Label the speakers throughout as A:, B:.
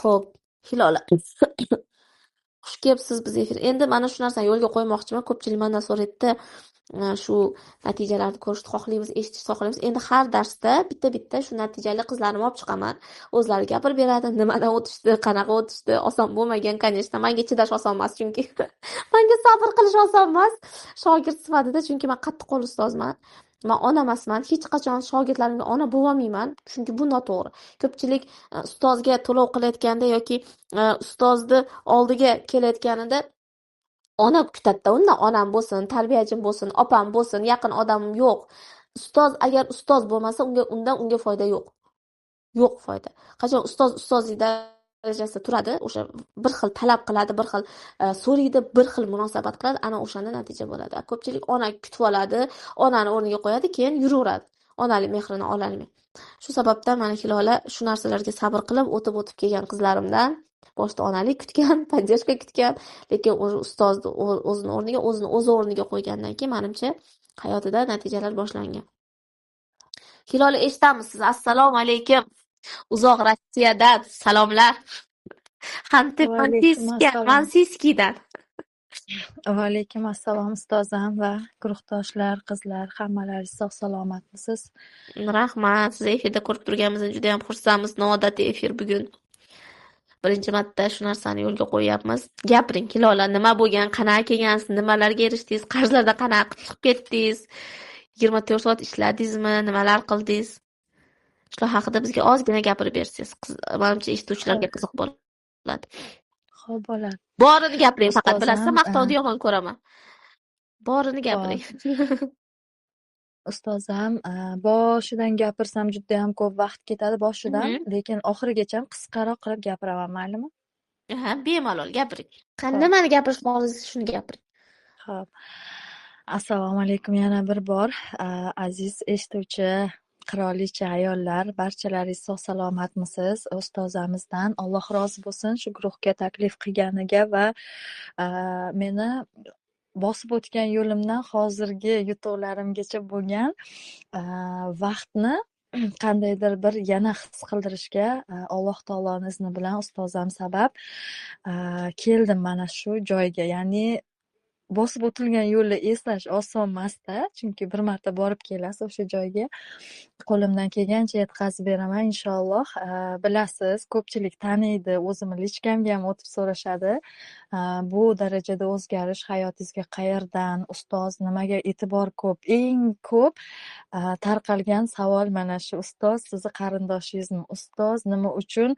A: Xo'p, Hilola. Xush kelibsiz biz efir. Endi mana shu narsani yo'lga qo'ymoqchiman. Ko'pchilik mandan so'raydi, shu natijalarni ko'rishni xohlaymiz, eshitishni xohlaymiz. Endi har darsda bitta-bitta shu natijali qizlarni olib chiqaman. O'zlari gapirib beradi, nimadan o'tishdi, qanaqa o'tishdi. Oson bo'lmagan, конечно. Menga chidash oson emas, chunki menga sabr qilish oson emas. Shogird sifatida, chunki men qattiqqo'l ustozman. Man ona emasman, hech qachon shogirdlarimga ona bo'lolmayman, chunki bu noto'g'ri. Ko'pchilik ustozga to'lov qilayotganda yoki ustozni oldiga kelayotganida ona kutadida undan, onam bo'lsin, tarbiyachim bo'lsin, opam bo'lsin, yaqin odamim yo'q. Ustoz agar ustoz bo'lmasa, undan unga foyda yo'q. Yo'q foyda. Qachon ustoz ustozlik darajasida turadi, o'sha bir xil talab qiladi, bir xil so'raydi, bir xil munosabat qiladi, ana o'shanda natija bo'ladi. Ko'pchilik ona kutib oladi, onani o'rniga qo'yadi, keyin yuraveradi. Onalik mehrini ololmay. Shu sababdan mana Hilola shu narsalarga sabr qilib, o'tib-o'tib kelgan qizlarimdan boshida onalik kutgan, поддержка kutgan, lekin o'zi ustozni o'zini o'rniga, o'zini o'zi o'rniga qo'ygandan keyin menimcha hayotida natijalar boshlangan. Hilola, eshitamiz sizni. Assalomu alaykum. Uzoq Rossiyadan salomlar.
B: Va alaykum assalom.
A: Xanti-Mansiyskiydan.
B: Va alaykum assalom ustozam va guruhdoshlar, qizlar, hammalaringiz sog' salomatmisiz?
A: Rahmat, sizni efirda ko'rib turganimizdan juda ham xursandmiz. Noodatiy efir bugun. Birinchi marta shu narsani yo'lga qo'yyapmiz. Gapiring, Hilola, nima bo'lgan, qanaqa kelgansiz, nimalarga erishdingiz, qarzlardan qanaqa chiqib ketdingiz, 24 soat ishladingizmi, nimalar qildingiz? Shular haqida bizga ozgina gapirib bersangiz, manimcha eshituvchilarga qiziq bo'ladi.
B: Xo'p, bo'ladi.
A: Borini gapiring faqat, bilasizmi,
B: Ustozam,
A: maqtovni yomon ko'raman. Borini gapiring.
B: Ustozam, boshidan gapirsam juda ham ko'p vaqt ketadi boshidan, lekin oxirigacha qisqaroq qilib gapiraman, maylimi?
A: Ha, bemalol gapiring.
B: Xo'p.
A: Nimani gapirishni xohlasangiz, shuni gapiring.
B: Xo'p. Assalomu alaykum yana bir bor, aziz eshituvchi qirolicha ayollar, barchalaringiz sog' salomatmisiz? Ustozamizdan Alloh rozi bo'lsin shu guruhga taklif qilganiga va meni bosib o'tgan yo'limdan hozirgi yutuqlarimgacha bo'lgan vaqtni qandaydir bir yana his qildirishga Alloh taoloning izni bilan ustozam sabab keldim mana shu joyga. Ya'ni bosib o'tilgan yo'lni eslash oson emasda, chunki bir marta borib kelasiz o'sha joyga. Qo'limdan kelgancha yetkazib beraman inshaalloh. Bilasiz, ko'pchilik taniydi, o'zimni lichkamga ham o'tib so'rashadi. Bu darajada o'zgarish hayotingizga qayerdan, ustoz nimaga e'tibor ko'p? Eng ko'p tarqalgan savol mana shu: ustoz sizni qarindoshingizmi? Ustoz nima uchun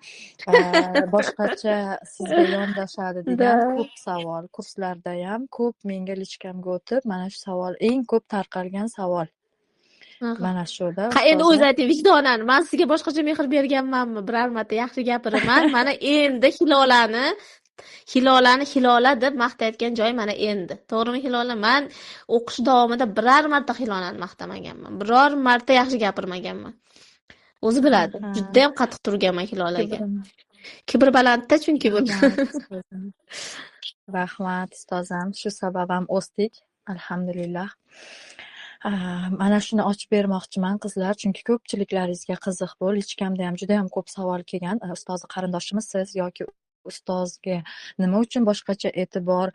B: boshqacha sizga yondoshadi degan ko'p savol. Kurslarda ham ko'p menga lichkamga o'tib mana shu savol eng ko'p tarqalgan savol. Mana shuda.
A: Ha, endi o'zi ayting, vijdonan, men sizga boshqacha mehr berganmanmi? Biror marta yaxshi gapiraman. Mana endi Hilolani Hilola deb maqtayotgan joy mana endi. To'g'rimi Hilola? Men o'qish davomida biror marta Hilolani maqtamaganman. Biror marta yaxshi gapirmaganman. O'zi biladi. Juda ham qattiq turganman Hilolaga. Kibr balandda chunki bu.
B: Rahmat ustozam, shu sabab ham o'sdik, alhamdulillah. Mana shuni ochib bermoqchiman qizlar, chunki ko'pchiliklaringizga qiziq bu. Lichkamda ham juda ham ko'p savol kelgan. Ustozi qarindoshimisiz yoki ustozga nima uchun boshqacha e'tibor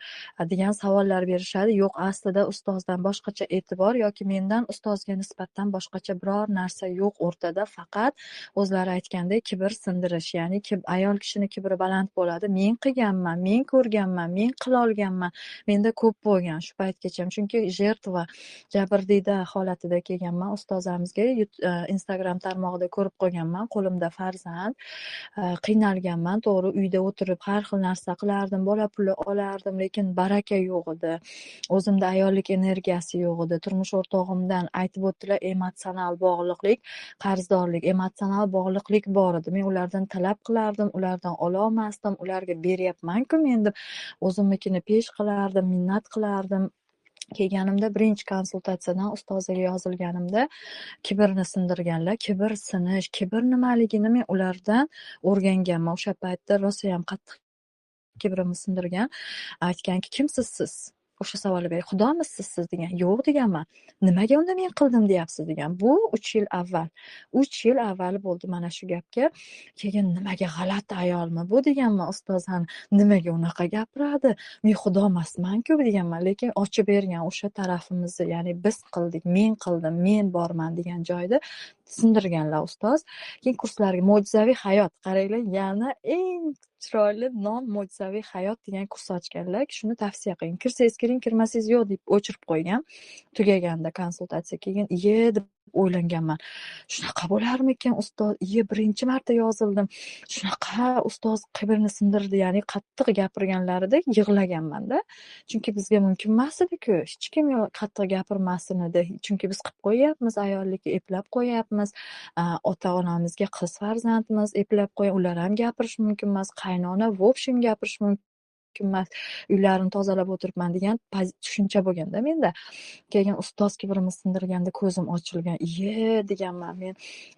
B: degan savollar berishadi. Yo'q, aslida ustozdan boshqacha e'tibor yoki mendan ustozga nisbatan boshqacha biror narsa yo'q o'rtada, faqat o'zlari aytgandek kibr sindirish, ya'ni ayol kishini kibri baland bo'ladi. Men qilganman, men ko'rganman, men qila olganman, menda ko'p bo'lgan shu paytgacha, chunki жертва, jabrdiyda holatida kelganman ustozamizga. Instagram tarmog'ida ko'rib qolganman, qo'limda farzand, qiynalganman, to'g'ri, uyda o'tirib har xil narsa qilardim, bola puli olardim, lekin baraka yo'q edi. O'zimda ayollik energiyasi yo'q edi. Turmush o'rtog'imdan aytib o'tdilar, emotsional bog'liqlik, qarzdorlik, emotsional bog'liqlik bor edi. Men ulardan talab qilardim, ulardan ola olmasdim, ularga beryapman-ku men deb o'zimnikini pesh qilardim, minnat qilardim. Kelganimda birinchi konsultatsiyadan ustoziga yozilganimda kibrni sindirganlar, kibr sinish, kibr nimaligini men ulardan o'rganganman. O'sha paytda rosa ham qattiq kibrimni sindirgan, aytganki, kimsiz siz? O'sha savolni ber. Xudomisiz siz degan. Yo'q deganman. Nimaga unda men qildim deyapsiz degan. Bu 3 yil avval. 3 yil avval bo'ldi mana shu gapga. Keyin nimaga g'alati ayolmi bu deganman, ustoz han nimaga unaqa gapiradi? Men xudo emasman-ku deganman, lekin ochib bergan o'sha tarafimizni, ya'ni biz qildik, men qildim, men borman degan joyda sindirganlar ustoz. Keyin kurslarga mo'jizaviy hayot, qaranglar, yana eng chiroyli nom mo'jizaviy hayot degan kurs ochganlar. Shuni tavsiya qiling. Kirsangiz kiring, kirmasangiz yo'q deb o'chirib qo'ygan. Tugaganda konsultatsiya keyin iye deb o'ylanganman. Shunaqa bo'larmikan ustoz? Iye, birinchi marta yozildim. Shunaqa ustoz qibirni sindirdi, ya'ni qattiq gapirganlarida yig'laganman-da. Chunki bizga mumkin emas edi-ku. Hech kim qattiq gapirmasin edi. Chunki biz qilib qo'yyapmiz, ayollikka eplab qo'yyapmiz. Ota-onamizga qiz farzandmiz, eplab qo'y, ular ham gapirish mumkin emas, qaynona в общем gapirish mumkin emas, uylarini tozalab o'tiribman degan tushuncha bo'lganda menda. Keyin ustoz kibrimni sindirganda ko'zim ochilgan. Iye deganman men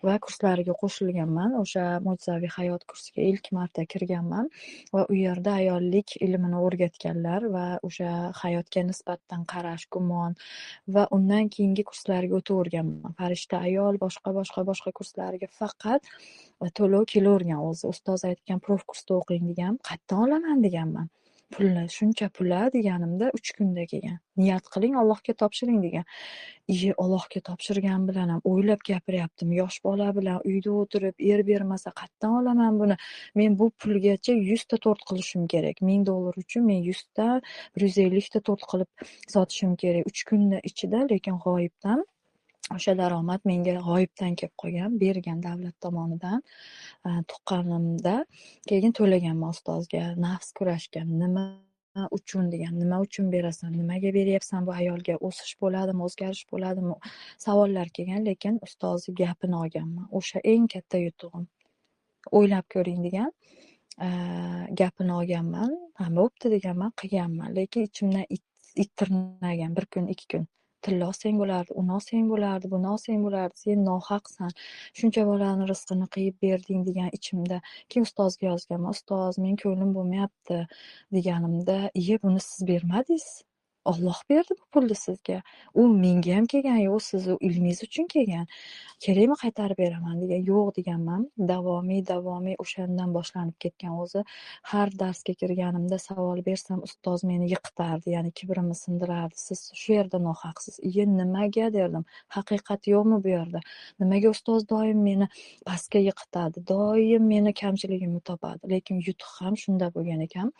B: va kurslariga qo'shilganman. O'sha mo'jizaviy hayot kursiga ilk marta kirganman va u yerda ayollik ilmini o'rgatganlar va o'sha hayotga nisbatan qarash, gumon va undan keyingi kurslarga o'taverganman. Farishta ayol, boshqa kurslariga faqat to'lov kelavergan o'zi. Ustoz aytgan prof kursda o'qing degan, qayerdan olaman deganman. Pulni, shuncha pula deganimda 3 kunda kelgan. Niyat qiling, Allohga topshiring degan. Iye, Allohga topshirgan bilan ham o'ylab gapiryaptim. Yosh bola bilan uyda o'tirib, er bermasa qayerdan olaman buni? Men bu pulgacha 100 ta tort qilishim kerak. $1000 uchun men 100 ta, 150 ta tort qilib sotishim kerak 3 kunning ichida, lekin g'oyibdan o'sha daromad menga g'oyibdan kelib qolgan, bergan davlat tomonidan tuqqanimda. Keyin to'laganman ustozga, nafs kurashgan, nima uchun degan, nima uchun berasan, nimaga beryapsan bu ayolga, o'sish bo'ladimi, o'zgarish bo'ladimi, savollar kelgan, lekin ustozni gapini olganman. O'sha eng katta yutug'im. O'ylab ko'ring degan gapini olganman. Ha, bo'pti deganman, qilganman, lekin ichimdan it tirnagan bir kun, 2 kun. Tilla olsang bo'lardi, uni olsang bo'lardi, buni olsang bo'lardi, sen nohaqsan, shuncha bolani rizqini qiyib berding degan ichimda. Keyin ustozga yozganman, ustoz, men ko'nglim bo'lmayapti deganimda, iye, buni siz bermadingiz, Alloh berdi bu pulni sizga. U menga ham kelgan, yo'q, siz u ilmingiz uchun kelgan. Kerakmi qaytarib beraman degan, yo'q deganman. Davomiy o'shandan boshlanib ketgan o'zi. Har darsga kirganimda savol bersam, ustoz meni yiqitardi, ya'ni kibrimni sindirardi. Siz shu yerda nohaqsiz. Iye, nimaga derdim? Haqiqat yo'qmi bu yerda? Nimaga ustoz doim meni pastga yiqitadi? Doim meni kamchiligimni topadi. Lekin yutuq ham shunda bo'lgan ekan.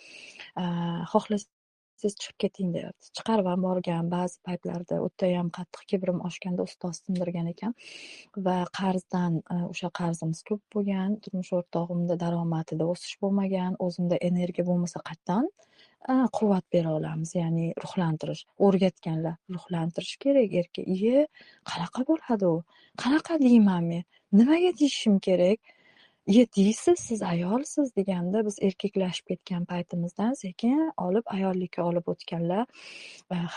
B: Xohlasangiz siz chiqib keting derdi. Chiqarib ham borgan ba'zi paytlarda, o'ta ham qattiq kibrim oshganda ustoz sindirgan ekan va qarzdan, o'sha qarzimiz ko'p bo'lgan, turmush o'rtog'imda daromadida o'sish bo'lmagan, o'zimda energiya bo'lmasa qayerdan quvvat bera olamiz, ya'ni ruhlantirish o'rgatganlar, ruhlantirish kerak erkak. Iye, qanaqa bo'ladi u? Qanaqa deyman men? Nimaga deyishim kerak? Iye, deysiz, siz ayolsiz deganda biz erkaklashib ketgan paytimizdan sekin olib ayollikka olib o'tganlar,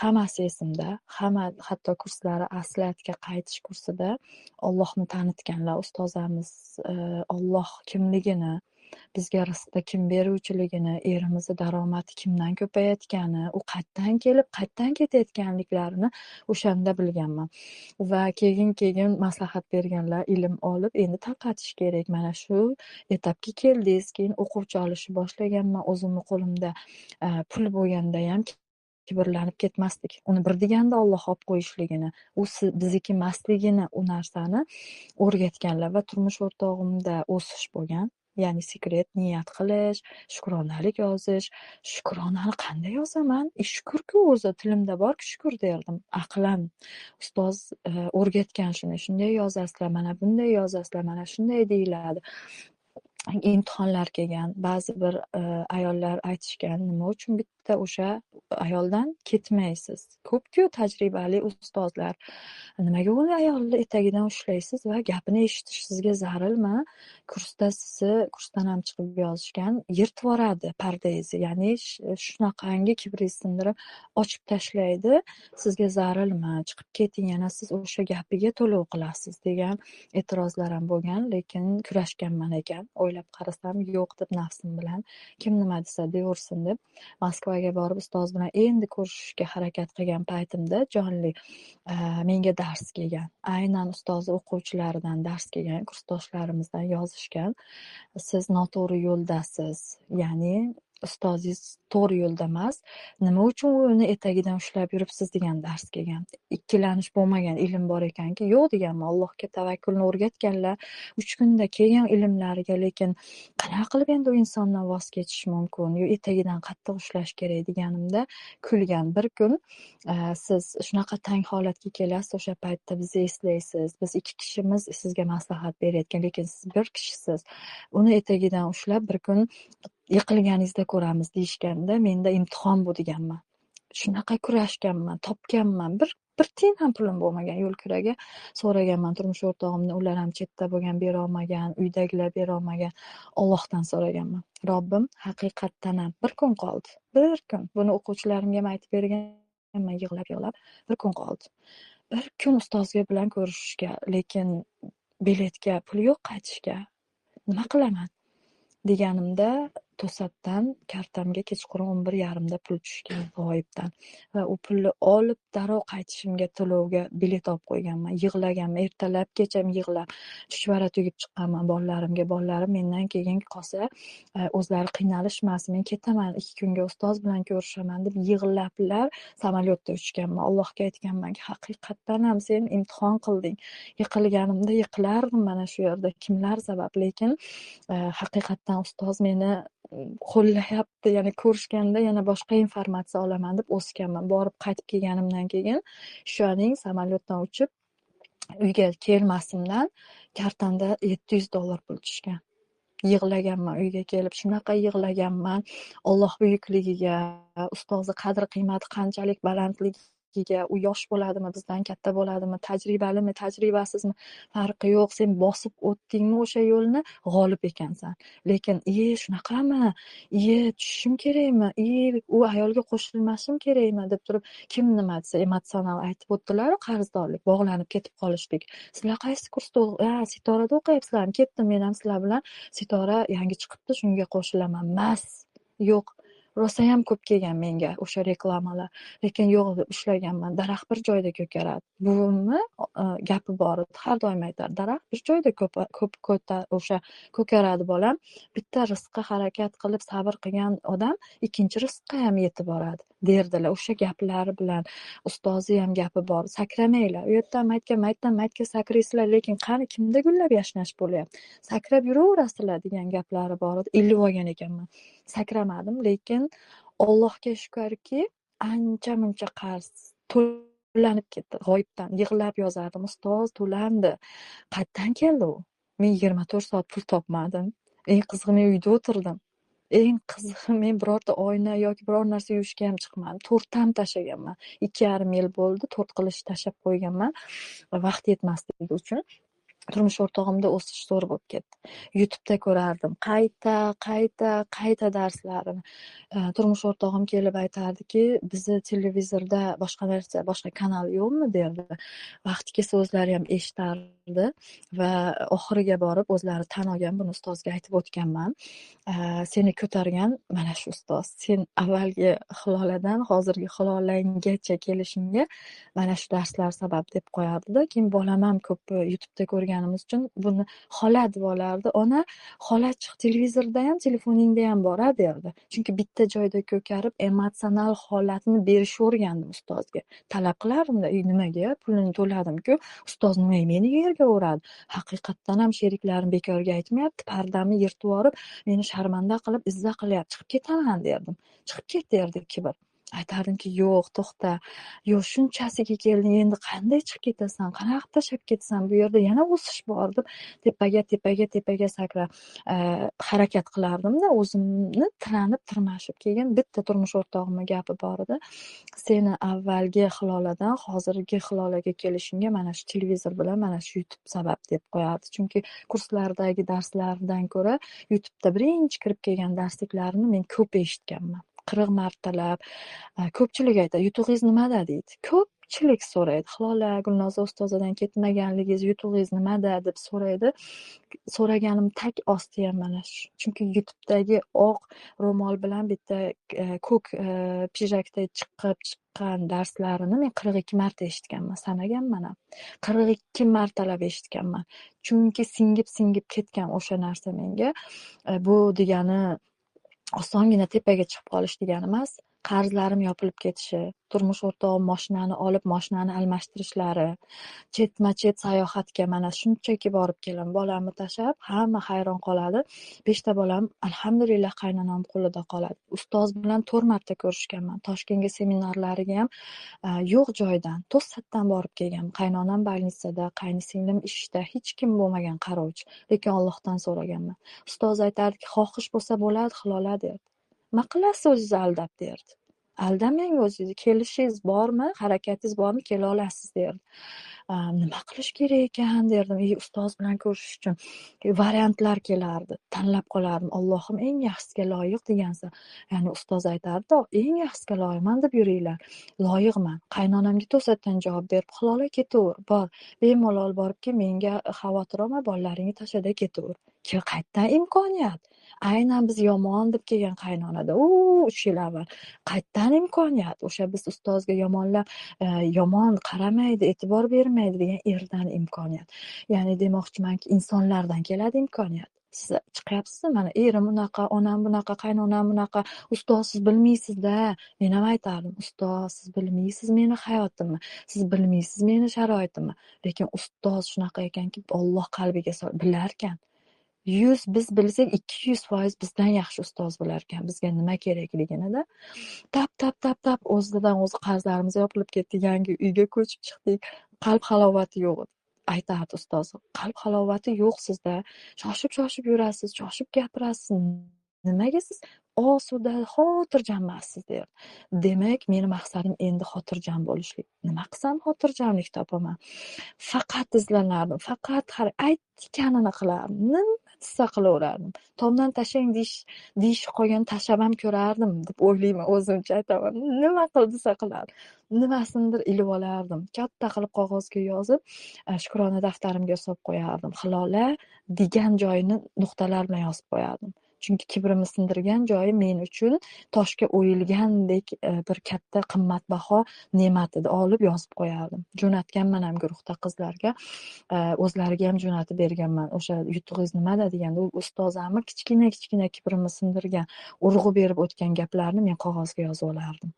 B: hammasi esimda, hamma, hatto kurslari aslatga qaytish kursida Allohni tanitganlar, ustozamiz Alloh kimligini, bizga rizqni kim beruvchiligini, erimizni daromadi kimdan ko'payotgani, u qayerdan kelib, qayerdan ketayotganliklarini o'shanda bilganman. Va keyin maslahat berganlar, ilm olib, endi tarqatish kerak, mana shu etapga keldingiz. Keyin o'quvchi olishni boshlaganman, o'zimni qo'limda pul bo'lganda ham kibrlanib ketmasdik. Uni bir deganda Alloh olib qo'yishligini, u bizniki emasligini, u narsani o'rgatganlar va turmush o'rtog'imda o'sish bo'lgan. Ya'ni sekret, niyat qilish, shukronalik yozish. Shukronani qanday yozaman? Shukur-ku o'zi, tilimda bor-ku shukur derdim. Aqlan ustoz o'rgatgan shuni. Shunday yozasizlar, mana bunday yozasizlar, mana shunday deyiladi. Imtihonlar kelgan. Ba'zi bir ayollar aytishgan, nima uchun bitta o'sha ayoldan ketmaysiz? Ko'p-ku tajribali ustozlar. Nimaga uni ayolni etagidan ushlaysiz va gapini eshitish sizga zarilmi? Kursda sizni, kursdan ham chiqib yozishgan, yirtib yuboradi pardangizni. Ya'ni shunaqangi kibringizni sindirib ochib tashlaydi. Sizga zarilmi? Chiqib keting, yana siz o'sha gapiga to'lov qilasiz degan e'tirozlar ham bo'lgan, lekin kurashganman ekan. O'ylab qarasam, yo'q deb nafsim bilan, kim nima desa deyaversin deb Moskvaga borib ustoz bilan endi ko'rishishga harakat qilgan paytimda jonli menga dars kelgan. Aynan ustozi o'quvchilaridan dars kelgan, kursdoshlarimizdan yozishgan. Siz noto'g'ri yo'ldasiz, ya'ni ustozingiz to'g'ri yo'lda emas, nima uchun uni etagidan ushlab yuribsiz degan dars kelgan. Ikkilanish bo'lmagan, ilm bor ekanki, yo'q deganman. Allohga tavakkulni o'rgatganlar 3 kunda kelgan ilmlariga, lekin qanaqa qilib endi u insondan voz kechish mumkin, yo etagidan qattiq ushlash kerak deganimda kulgan. Bir kun siz shunaqa tang holatga kelasiz, o'sha paytda bizni eslaysiz. Biz 2 kishimiz sizga maslahat berayotgan, lekin siz bir kishisiz. Uni etagidan ushlab bir kun yiqilganingizda ko'ramiz deyishganda menda imtihon bu deganman. Shunaqa kurashganman, topganman. Bir tiyin ham pulim bo'lmagan yo'l kiraga. So'raganman turmush o'rtog'imni, ular ham chetda bo'lgan, bera olmagan, uydagilar bera olmagan. Allohdan so'raganman. Robbim, haqiqatdan ham bir kun qoldi. Bir kun. Buni o'quvchilarimga ham aytib berganman, yig'lab-yig'lab. Bir kun qoldi. Bir kun ustozga bilan ko'rishishga, lekin biletga pul yo'q qaytishga. Nima qilaman deganimda to'satdan kartamga kechqurun 11:30da pul tushgan g'oyibdan va u pulni olib darrov qaytishimga to'lovga bilet olib qo'yganman. Yig'laganman, ertalabgacha yig'lab chuchvara tugib chiqqanman bolalarimga. Bolalarim mendan keyin qolsa o'zlari qiynalishmasin, men ketaman, 2 kunga ustoz bilan ko'rishaman deb yig'lablar samolyotda uchganman. Allohga aytganmanki, haqiqatdan ham sen imtihon qilding. Yiqilganimda yiqilardim mana shu yerda, kimlar sabab, lekin haqiqatdan ustoz meni qo'llayapti, ya'ni ko'rishganda yana boshqa informatsiya olaman deb o'sganman. Borib qaytib kelganimdan keyin ishoning, samolyotdan uchib uyga kelmasimdan kartamda $700 pul tushgan. Yig'laganman uyga kelib, shunaqa yig'laganman. Alloh buyukligiga, ustozi qadr-qiymati qanchalik balandligiga, u yosh bo'ladimi, bizdan katta bo'ladimi, tajribalimi, tajribasizmi, farqi yo'q, sen bosib o'tdingmi o'sha yo'lni, g'olib ekansan. Lekin shunaqami, tushishim kerakmi, u ayolga qo'shilmashim kerakmi deb turib, kim nima desa emotsional aytib o'tdilar, qarzdorlik, bog'lanib ketib qolishlik. Sizlar qaysi kursda, Sitorada o'qiyapsizlarmi? Ketdim men ham sizlar bilan, Sitora yangi chiqibdi, shunga qo'shilaman. Mas, yo'q. Rosayam ko'p kelgan menga o'sha reklamalar, lekin yo'q deb ushlaganman. Daraxt bir joyda ko'karadi. Buvimni gapi bor edi, har doim aytar, daraxt bir joyda ko'p o'sha ko'karadi bolam. Bitta rizqqa harakat qilib sabr qilgan odam ikkinchi rizqqa ham yetib boradi derdilar. O'sha gaplari bilan ustozi ham gapi bor. Sakramanglar, u yerdan maytga, maytdan maytga sakraysizlar, lekin qani kimda gullab yashnash bo'lyapti? Sakrab yuraverasizlar degan gaplari bor edi. Ilib olgan ekanman. Sakramadim, lekin Allohga shukrki, ancha-muncha qarz to'lanib ketdi. G'oyibdan yig'lab yozardim, ustoz to'landi. Qayerdan keldi u? Men 24 soat pul topmadim. Eng qizig'i men uyda o'tirdim. Eng qizig'i men birorta oyna yoki biror narsa yuvishga ham chiqmadim. To'rt ham tashlaganman. 2,5 yil bo'ldi, to'rt qilishni tashlab qo'yganman. Vaqt yetmasligi uchun. Turmush o'rtog'imda o'sish zo'r bo'lib ketdi. YouTube'da ko'rardim. Qayta, qayta, qayta darslarini. Turmush o'rtog'im kelib aytardiki, bizni televizorda boshqa narsa, boshqa kanal yo'qmi derdi. Vaqti kelsa o'zlari ham eshitardi va oxiriga borib o'zlari tan olgan, buni ustozga aytib o'tganman. Seni ko'targan mana shu ustoz. Sen avvalgi Hiloladan hozirgi Hilolanggacha kelishingga mana shu darslar sabab deb qo'yardi. Keyin bolam ham ko'p YouTube'da ko'rgan uchun buni xola deb olardi. Ona, xola chiq, televizorda ham, telefoningda ham bor derdi. Chunki bitta joyda ko'karib emotsional holatni berishni o'rgandim ustozga. Talab qilardimda, nimaga pulini to'ladim-ku, ustoz nima meni yerga uradi? Haqiqatdan ham sheriklarim bekorga aytmayapti, pardamni yirtib yuborib, meni sharmanda qilib, izza qilyapti, chiqib ketaman derdim. Chiqib ket derdi kibr. Aytardimki, yo'q, to'xta, yo'q, shunchasiga kelding, endi qanday chiqib ketasan, qanaqa tashlab ketasan, bu yerda yana o'sish bor deb tepaga, tepaga, tepaga sakrab harakat qilardimda, o'zimni tiranib, tirmashib. Keyin bitta turmush o'rtog'imning gapi bor edi. Seni avvalgi Hiloladan hozirgi Hilolaga kelishingga mana shu televizor bilan mana shu YouTube sabab deb qo'yardi. Chunki kurslardagi darslardan ko'ra YouTube'da birinchi kirib kelgan darsliklarini men ko'p eshitganman. 40 martalab. Ko'pchilik aytadi, yutug'ingiz nimada deydi. Ko'pchilik so'raydi. Hilola, Gulnoza ustozadan ketmaganligingiz, yutug'ingiz nimada deb so'raydi. So'raganim tag osti ham mana shu. Chunki YouTube'dagi oq ro'mol bilan bitta ko'k pijakda chiqqan darslarini men 42 marta eshitganman, sanaganman ham. 42 martalab eshitganman. Chunki singib ketgan o'sha narsa menga. Bu degani osongina tepaga chiqib qolish degani emas. Qarzlarim yopilib ketishi, turmush o'rtog'im mashinani olib, mashinani almashtirishlari, chetma-chet sayohatga mana shunchaki borib kelaman, bolamni tashlab, hamma hayron qoladi. 5 ta bolam alhamdulillah qaynonam qo'lida qoladi. Ustoz bilan 4 marta ko'rishganman. Toshkentga seminarlariga ham yo'q joydan, to'satdan borib kelganman. Qaynonam больницада, qaynisinglim ishda, hech kim bo'lmagan qarovchi. Lekin Allohdan so'raganman. Ustoz aytardiki, xohish bo'lsa bo'ladi, Hilola derdi. Nima qilasiz o'zingizni aldab derdi. Aldamang o'zingizni, kelishingiz bormi, harakatingiz bormi, kela olasiz derdi. Nima qilish kerak ekan derdim. Ustoz bilan ko'rishish uchun variantlar kelardi. Tanlab qolardim. Allohim eng yaxshisiga loyiq degansa, ya'ni ustoz aytardi, eng yaxshisiga loyiqman deb yuringlar. Loyiqman. Qaynonamga to'satdan javob berib, Hilola ketaver, bor. Bemalol boribki, menga xavotir olma, bolalaringni tashlada ketaver. Qayerdan imkoniyat? Aynan biz yomon deb kelgan qaynonada, 3 yil avval. Qayerdan imkoniyat? O'sha biz ustozga yomonlab, yomon qaramaydi, e'tibor bermaydi degan erdan imkoniyat. Ya'ni demoqchimanki, insonlardan keladi imkoniyat. Siz chiqyapsizmi? Mana erim unaqa, onam bunaqa, qaynonam bunaqa, ustoz siz bilmaysiz-da. Men ham aytardim, ustoz siz bilmaysiz meni hayotimni, siz bilmaysiz meni sharoitimni. Lekin ustoz shunaqa ekanki, Alloh qalbiga bilarkan. 100 biz bilsak 200% bizdan yaxshi ustoz bilar ekan bizga nima kerakligini-da. Tap tap tap tap o'zidan o'zi qarzlarimiz yopilib ketdi, yangi uyga ko'chib chiqdik. Qalb halovati yo'q edi. Aytardi ustoz, qalb halovati yo'q sizda. Shoshib-shoshib yurasiz, shoshib gapirasiz. Nimaga siz osuda, xotirjam emassiz derdi. Demak, meni maqsadim endi xotirjam bo'lishlik. Nima qilsam xotirjamlik topaman. Faqat izlanardim, faqat har aytganini qilardim. Nima desa qilaverardim. Tomdan tashlang deyish qolgan tashlab ham ko'rardim deb o'ylayman, o'zimcha aytaman. Nima qil desa qilardim. Nimasinidir ilib olardim. Katta qilib qog'ozga yozib, shukrona daftarimga solib qo'yardim. Hilola degan joyini nuqtalar bilan yozib qo'yardim. Chunki kibrimni sindirgan joyi men uchun toshga o'yilgandek bir katta qimmatbaho ne'mat edi. Olib yozib qo'yardim. Jo'natganman ham guruhda qizlarga, o'zlariga ham jo'natib berganman. O'sha yutug'ingiz nimada deganda, u ustozamni kichkina-kichkina kibrimni sindirgan, urg'u berib o'tgan gaplarni men qog'ozga yozib olardim.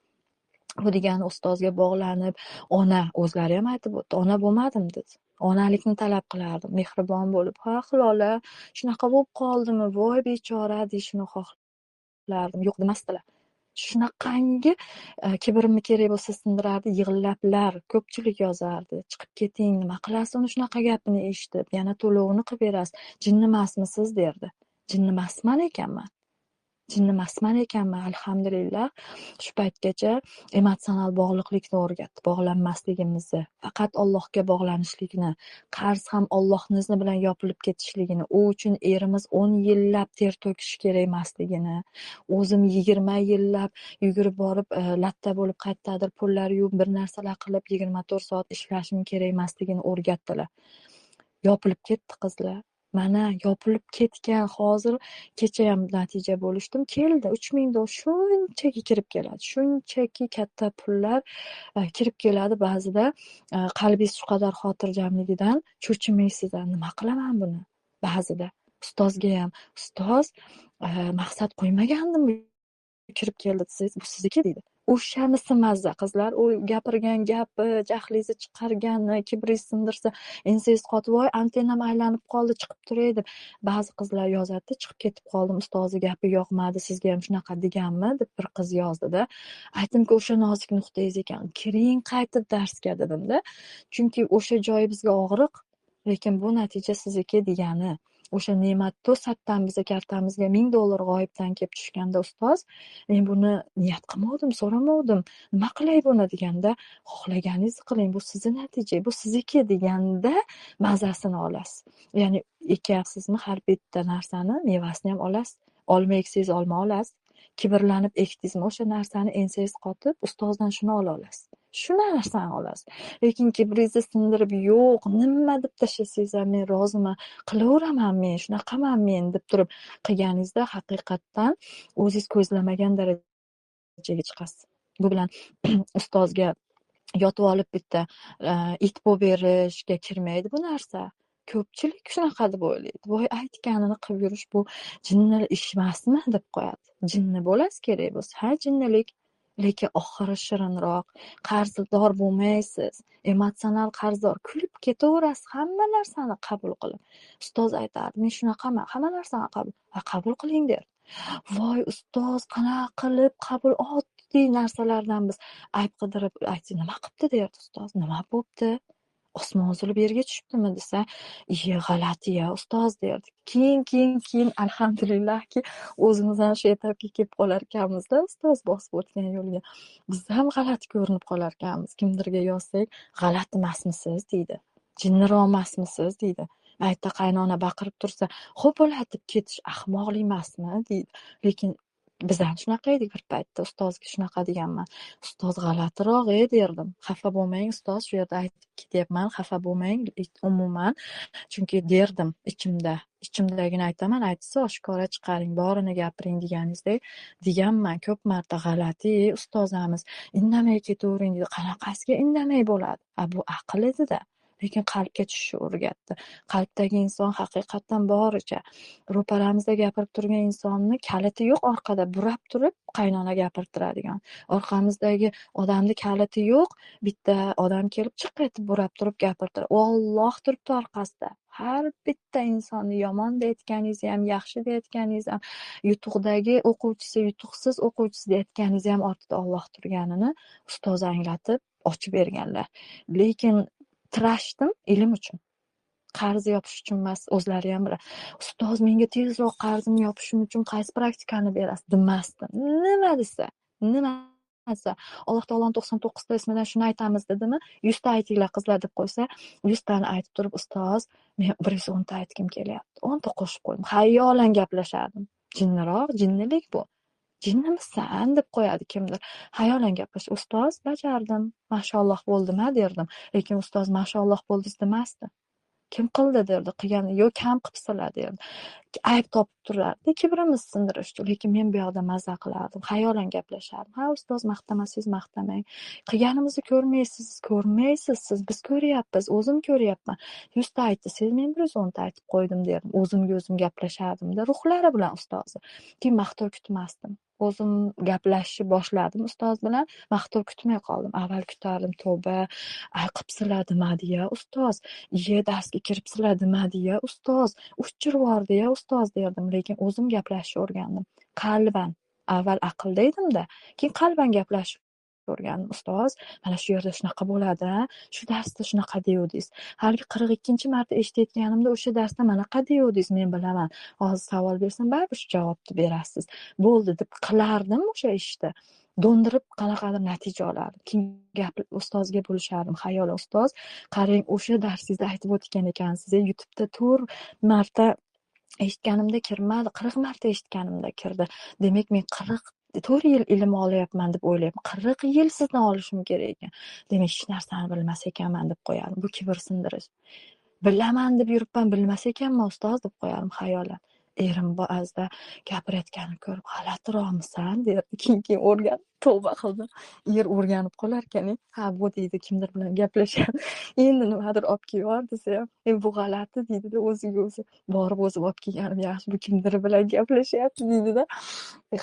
B: Bu degani ustozga bog'lanib, ona o'zlari ham aytib o'tdi, ona bo'lmadim dedi. Onalikni talab qilardim, mehribon bo'lib, ha Hilola, shunaqa bo'lib qoldimi, voy bechora deyishini xohlardim. Yo'q demasdilar. Shunaqangi kibrimni kerak bo'lsa sindirardi, yig'lablar, ko'pchilik yozardi. Chiqib keting, nima qilasiz uni shunaqa gapini eshitib, yana to'lovini qilib berasiz, jinnimasmisiz derdi. Jinnimasman ekanman. Jinnimasman ekanman, alhamdulillah. Shu paytgacha emotsional bog'liqlikni o'rgatdi, bog'lanmasligimizni, faqat Allohga bog'lanishlikni, qarz ham Allohning izni bilan yopilib ketishligini, u uchun erimiz 10 yillab ter to'kishi kerak emasligini, o'zim 20 yillab yugurib borib, latta bo'lib qayerdadir pullar yuvib bir narsalar qilib 24 soat ishlashim kerak emasligini o'rgatdilar. Yopilib ketdi qizlar. Mana yopilib ketgan, hozir kecha ham natija bo'lishdim, keldi 3000 dollar shunchaki kirib keladi, shunchaki katta pullar kirib keladi. Ba'zida qalbingiz shu qadar xotirjamligidan cho'chimaysiz, nima qilaman buni? Ba'zida ustozga ham, ustoz maqsad qo'ymagandim, kirib keldi desangiz, bu sizniki deydi. O'shanisi mazza qizlar, u gapirgan gapi, jahlingizni chiqargani, kibringizni sindirsa, ensangiz qotib, voy antennam aylanib qoldi, chiqib turay deb. Ba'zi qizlar yozadi, chiqib ketib qoldim, ustozi gapi yoqmadi, sizga ham shunaqa deganmi deb bir qiz yozdida. Aytdimki, o'sha nozik nuqtangiz ekan, kiring qaytib darsga dedimda. Chunki o'sha joyi bizga og'riq, lekin bu natija sizniki degani. O'sha ne'mat to'satdan biza kartamizga $1000 g'oyibdan kelib tushganda, ustoz, men buni niyat qilmovdim, so'ramovdim, nima qilay buni deganda, xohlaganingizni qiling, bu sizni natija, bu sizniki deganda mazasini olasiz. Ya'ni ekyapsizmi har bitta narsani mevasini ham olasiz. Olma eksangiz olma olasiz, Kibrlanib ekdingizmi, o'sha narsani ensangiz qotib, ustozdan shuni ola olasiz. Shu narsani olasiz. Lekin kibringizni sindirib, yo'q, nima deb tashlasangiz ham men roziman, qilaveraman men, shunaqaman men deb turib qilganingizda haqiqatdan o'zingiz ko'zlamagan darajaga chiqasiz. Bu bilan ustozga yotib olib bitta it bo'lib berishga kirmaydi bu narsa. Ko'pchilik shunaqa deb o'ylaydi. Voy, aytganini qilib yurish bu jinni ish emasmi deb qo'yadi. Jinni bo'lasiz kerak bo'lsa, ha, jinnilik, lekin oxiri shirinroq, qarzdor bo'lmaysiz, emotsional qarzdor, kulib ketaverasiz hamma narsani qabul qilib. Ustoz aytardi, men shunaqaman, hamma narsani qabul qiling derdi. Voy ustoz, qanaqa qilib qabul, oddiy narsalardan biz ayb qidirib aytsak, nima qilibdi derdi ustoz, nima bo'pti? Osmon uzilib yerga tushibdimi desa, iye g'alati ya ustoz derdi. Keyin alhamdulillahki o'zimiz ham shu etapga kelib qolar ekanmizda, ustoz bosib o'tgan yo'lga. Biz ham g'alati ko'rinib qolar ekanmiz. Kimdirga yozsak, g'alati emasmisiz deydi. Jinniroq emasmisiz deydi. Aytda qaynona baqirib tursa, xo'p bo'ladi deb ketish ahmoqlik emasmi deydi. Lekin biz ham shunaqa edik bir paytda, ustozga shunaqa deganman. Ustoz g'alatiroq derdim. Xafa bo'lmang ustoz, shu yerda aytib ketyapman, xafa bo'lmang umuman. Chunki derdim ichimda, ichimdagini aytaman, aytsa oshkora chiqaring, borini gapiring deganingizdek deganman ko'p marta. G'alati ustozamiz, indamay ketavering deydi. Qanaqasiga indamay bo'ladi? A bu aql edi-da. Lekin qalbga tushishni o'rgatdi. Qalbdagi inson haqiqatdan boricha ro'paramizda gapirib turgan insonni kaliti yo'q, orqada burab turib qaynona gapirtiradigan. Orqamizdagi odamni kaliti yo'q, bitta odam kelib chiq etib burab turib gapirtiradi. Alloh turibdi orqasida. Har bitta insonni yomon deyotganingizni ham, yaxshi deyotganingizni ham, yutuqdagi o'quvchisi, yutuqsiz o'quvchisi deyotganingizni ham ortida Alloh turganini ustoz anglatib ochib berganlar. Lekin tirashdim ilm uchun. Qarz yopish uchun emas, o'zlari ham biladi. Ustoz menga tezroq qarzimni yopishim uchun qaysi praktikani berasiz demasdim. Nima desa, nima desa, Alloh taoloning 99 ta ismidan shuni aytamiz dedimi? 100 ta aytinglar qizlar deb qo'ysa, 100 tani aytib turib, ustoz, men 110 ta aytgim kelyapti. 10 ta qo'shib qo'ydim. Xayolan gaplashardim. Jinniroq, jinnilik bu. Jinnimisan deb qo'yadi kimdir. Xayolan gaplash. Ustoz, bajardim. Mashalloh bo'ldimi derdim. Lekin ustoz mashalloh bo'ldingiz demasdi. Kim qildi derdi, qilgani yo'q, kam qilibsizlar derdi. Ayb topib turardi, kibrimizni sindirish uchun. Lekin men bu yoqda maza qilardim, xayolan gaplashardim. Ha, ustoz maqtamasangiz maqtamang. Qilganimizni ko'rmaysiz, ko'rmaysiz siz, biz ko'ryapmiz, o'zim ko'ryapman. 100 ta aytsangiz, men 110 ta aytib qo'ydim derdim. O'zimga o'zim gaplashardim-da, ruhlari bilan ustozni. Keyin maqtov kutmasdim. O'zim gaplashishni boshladim ustoz bilan, maqtov kutmay qoldim. Avval kutardim, tavba, ay qilibsizlar demadi-ya ustoz, iye darsga kiribsizlar demadi-ya ustoz, uchirib yubordi-ya ustoz derdim. Lekin o'zim gaplashishni o'rgandim. Qalban, avval aqlda edimda, keyin qalban gaplashishni o'rgandim. Ustoz, mana shu yerda shunaqa bo'ladi, shu darsda shunaqa deyuvdingiz. Haligi 42-marta eshitayotganimda o'sha darsda manaqa deyuvdingiz, men bilaman. Hozir savol bersam baribir shu javobni berasiz. Bo'ldi deb qilardim o'sha ishni. Do'ndirib qanaqadir natija olardim. Keyin gap ustozga bo'lishardim. Xayolan, ustoz, qarang, o'sha darsingizda aytib o'tgan ekansiz. YouTube'da 4 marta eshitganimda kirmadi, 40 marta eshitganimda kirdi. Demak, men 44 yil ilm olyapman deb o'ylayapman. 40 yil sizdan olishim kerak ekan. Demak, hech narsani bilmas ekanman deb qo'yardim. Bu kibr sindirish. Bilaman deb yuribman, bilmas ekanman ustoz deb qo'yardim xayolan. Erim ba'zida gapirayotganini ko'rib, g'alatiroqmisan derdi. Keyin o'rganib, tavba qildim. Er o'rganib qolar ekan, ha bu deydi, kimdir bilan gaplashadi. Endi nimadir olib kelyor desa ham, bu g'alati deydida, o'ziga o'zi borib o'zim olib kelganim yaxshi, bu kimdir bilan gaplashyapti deydida.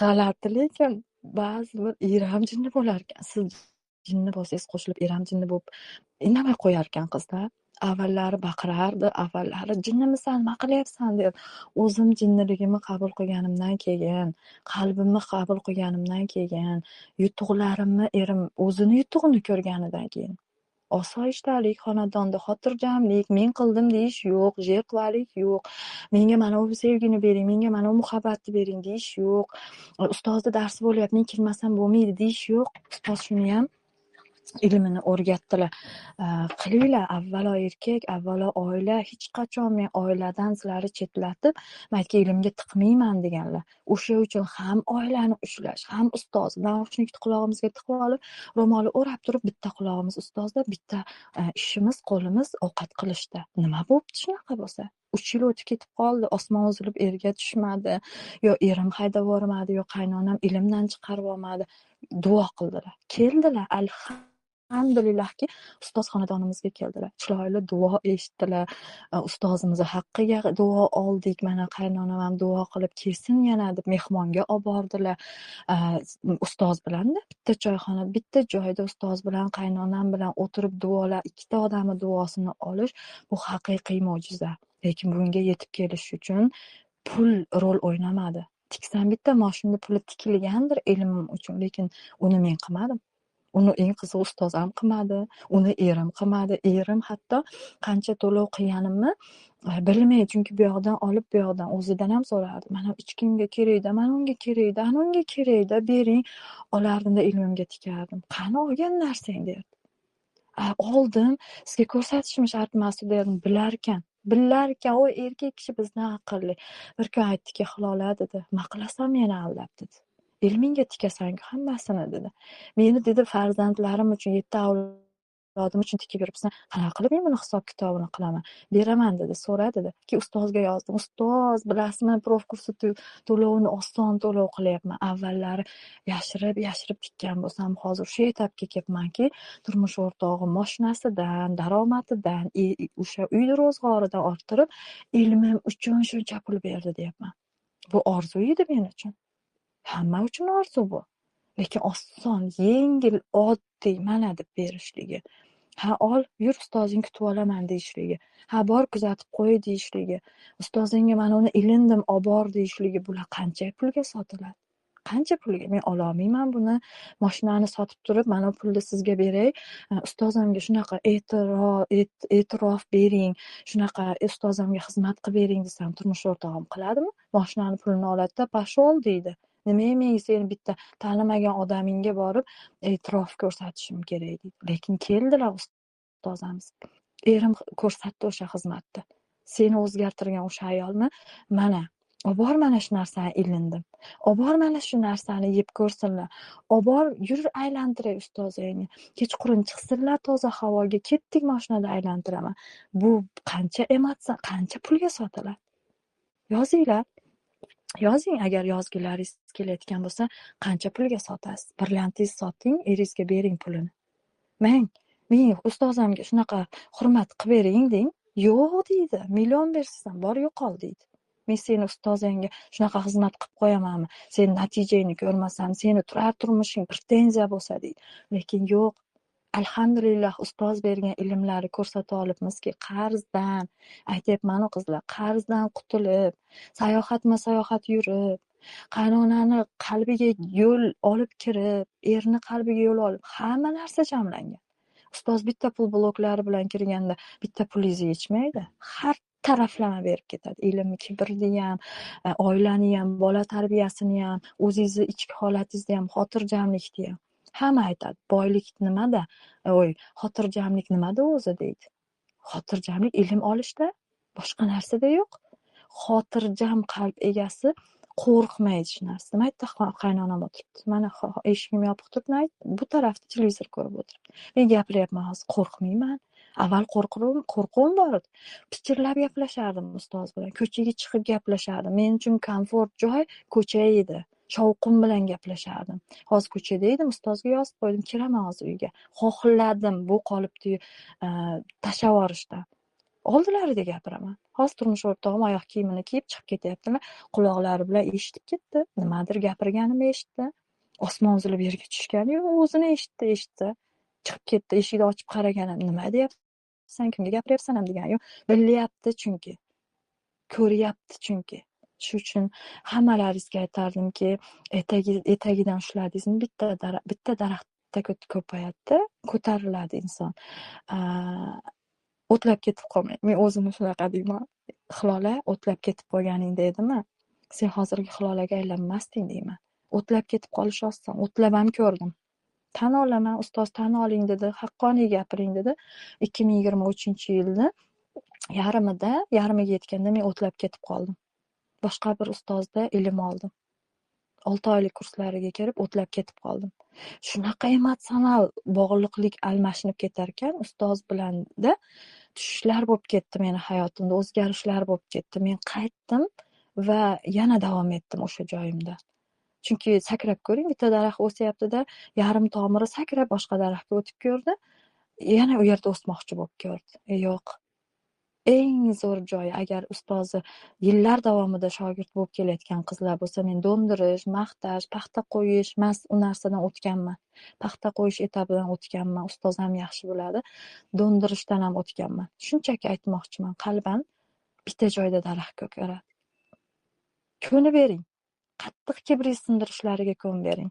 B: G'alati, lekin ba'zi bir er ham jinni bo'lar ekan. Siz jinni bo'lsangiz qo'shilib er ham jinni bo'lib indamay qo'yar ekan qizda. Avvallari baqirardi, avvallari jinnimisan, nima qilyapsan deb. O'zim jinniligimni qabul qilganimdan keyin, qalbimni qabul qilganimdan keyin, yutuqlarimni erim o'zini yutug'ini ko'rganidan keyin, osoyishtalik, xonadonda xotirjamlik, men qildim deyish yo'q, jerqvalik yo'q, menga mana bu sevgini bering, menga mana bu muhabbatni bering deyish yo'q, ustozni darsi bo'lyapti, men kirmasam bo'lmaydi deyish yo'q. Ustoz shuni ham Ilmini o'rgatdilar. Qilinglar, avvalo erkak, avvalo oila. Hech qachon men oiladan sizlarni chetlatib, man ilmga tiqmayman deganlar. O'sha uchun ham oilani ushlash, ham ustoz. Naushnikni qulog'imizga tiqib olib, ro'moli o'rab turib, bitta qulog'imiz ustozda, bitta ishimiz, qo'limiz ovqat qilishda. Nima bo'pti shunaqa bo'lsa? 3 yil o'tib ketib qoldi, osmon uzilib erga tushmadi, yo erim haydab yubormadi, yo qaynonam ilmdan chiqarib olmadi. Duo qildilar. Keldilar, alhamdulillahki, ustoz xonadonimizga keldilar. Chiroyli duo eshitdilar. Ustozimiz haqqiga duo oldik. Mana qaynonam ham duo qilib kelsin yana deb mehmonga olib bordilar. Ustoz bilan-da bitta choyxona, bitta joyda ustoz bilan, qaynonam bilan o'tirib duolar, ikkita odamning duosini olish bu haqiqiy mo'jiza. Lekin bunga yetib kelish uchun pul rol o'ynamadi. Tiksam bitta moshinni puli tikilgandir ilmim uchun, lekin uni men qilmadim. Uni eng qizig'i ustoz ham qilmadi, uni erim qilmadi. Erim hatto qancha to'lov qilganimni bilmaydi, chunki bu yoqdan olib bu yoqdan o'zidan ham so'rardi. Mana hech kimga kerakda, mana unga kerakda, ana unga kerakda, bering. Olardimda ilmimga tikardim. Qani olgan narsang derdi. Oldim, sizga ko'rsatishim shart emas derdim. Bilarkan, bilarkan, o erkak kishi bizdan aqlli. Bir kun aytdiki, Hilola dedi, nima qilasan meni aldab dedi. Ilmingga tikasan-ku hammasini dedi. Meni dedi farzandlarim uchun, 7 avlodim uchun tikib yuribsan. Qanaqa qilib men buni hisob kitobini qilaman? Beraman dedi, so'ra dedi. Ki ustozga yozdim. Ustoz, bilasizmi, prof kursi to'lovini oson to'lov qilyapman. Avvallari yashirib tikkan bo'lsam, hozir shu etapga kelibmanki, turmush o'rtog'im mashinasidan, daromadidan, o'sha uy ro'zg'oridan orttirib, ilmim uchun shuncha pul berdi deyapman. Bu orzu edi men uchun. Hamma uchun orzu bu. Lekin oson, yengil, oddiy mana deb berishligi. Ha, ol, yur ustozing kutib olaman deyishligi. Ha, bor kuzatib qo'y deyishligi. Ustozingga mana uni ilindim, obor deyishligi. Bular qancha pulga sotiladi? Qancha pulga? Men ola olmayman buni. Mashinani sotib turib, mana pulni sizga beray. Ustozimga shunaqa e'tirof bering, shunaqa ustozimga xizmat qilib bering desam, turmush o'rtog'im qiladimi? Mashinani pulini oladi-da, pashol deydi. Nima men seni bitta tanimagan odamingga borib e'tirof ko'rsatishim kerak deydi. Lekin keldilar ustozamiz. Erim ko'rsatdi o'sha xizmatni. Seni o'zgartirgan o'sha ayolni mana obor mana shu narsani ilindim. Obor mana shu narsani yeb ko'rsinlar. Obor yur aylantiray ustozingni. Kechqurun chiqsinlar toza havoga, ketdik mashinada aylantiraman. Bu qancha emotsiya, qancha pulga sotiladi? Yozinglar. Yozing, agar yozgilaringiz kelayotgan bo'lsa, qancha pulga sotasiz? Brilliantingizni soting, eringizga bering pulini. Men ustozimga shunaqa hurmat qilib bering deng. Yo'q deydi, million bersan bor yo'qol deydi. Men seni ustozingga shunaqa xizmat qilib qo'yamanmi? Sen natijangni ko'rmasam, seni turar turmushing pretenziya bo'lsa deydi. Lekin yo'q. Alhamdulillah, ustoz bergan ilmlarni ko'rsata olibmizki, qarzdan, aytyapman-u qizlar, qarzdan qutulib, sayohatma-sayohat yurib, qaynonani qalbiga yo'l olib kirib, erni qalbiga yo'l olib, hamma narsa jamlangan. Ustoz bitta pul bloklari bilan kirganda bitta pulingizni yechmaydi. Har taraflama berib ketadi. Ilm, kibrni ham, oilani ham, bola tarbiyasini ham, o'zingizni ichki holatingizni ham, xotirjamlikni ham. Hamma aytadi, boylik nimada? Oy, xotirjamlik nimada o'zi deydi. Xotirjamlik ilm olishda, boshqa narsada yo'q. Xotirjam qalb egasi qo'rqmaydi hech narsa. Nima aytdi? Qaynonam o'tiribdi. Mana eshigim yopiq turibdi, bu tarafda televizor ko'rib o'tiribdi. Men gapiryapman hozir, qo'rqmayman. Avval qo'rquvim bor edi. Pichirlab gaplashardim ustoz bilan. Ko'chaga chiqib gaplashardim. Men uchun komfort joy ko'cha edi. Shovqin bilan gaplashardim. Hozir ko'chada edim, ustozga yozib qo'ydim, kiraman hozir uyga. Xohladim bu qolipni tashlab yuborishdan. Oldilarida gapiraman. Hozir turmush o'rtog'im oyoq kiyimini kiyib chiqib ketyaptilar, quloqlari bilan eshitib ketdi. Nimadir gapirganimni eshitdi. Osmon uzilib yerga tushgani yo'q, o'zini eshitdi. Chiqib ketdi, eshikni ochib qaraganim, nima deyapsan, kimga gapiryapsan ham degan yo'q. Bilyapti chunki. Ko'ryapti chunki. Shu uchun hammalaringizga aytardimki, etagidan ushladingizmi, bitta daraxtda ko'payadi, ko'tariladi inson. O'tlab ketib qolmang. Men o'zimni shunaqa deyman. Hilola, o'tlab ketib qolganingda edimi? Sen hozirgi Hilolaga aylanmasding deyman. O'tlab ketib qolish oson. O'tlab ham ko'rdim. Tan olaman, ustoz tan oling dedi, haqqoniy gapiring dedi. 2023-yilni yarmida, yarmiga yetganda men o'tlab ketib qoldim. Boshqa bir ustozda ilm oldim. 6 oylik kurslariga kirib o'tlab ketib qoldim. Shunaqa emotsional bog'liqlik almashinib ketar ekan ustoz bilanda tushishlar bo'lib ketdi meni hayotimda, o'zgarishlar bo'lib ketdi. Men qaytdim va yana davom etdim o'sha joyimda. Chunki sakrab ko'ring, bitta daraxt o'syapti-da, yarim tomiri sakrab boshqa daraxtga o'tib ko'rdi, yana u yerda o'smoqchi bo'lib ko'rdi. Yo'q. Eng zo'r joyi, agar ustozi yillar davomida shogird bo'lib kelayotgan qizlar bo'lsa, men do'ndirish, maqtash, paxta qo'yish, mas u narsadan o'tganman. Paxta qo'yish etapidan o'tganman, ustoz ham yaxshi biladi. Do'ndirishdan ham o'tganman. Shunchaki aytmoqchiman, qalban bitta joyda daraxt ko'karadi. Ko'nib bering. Qattiq kibrit sindirishlariga ko'nib bering.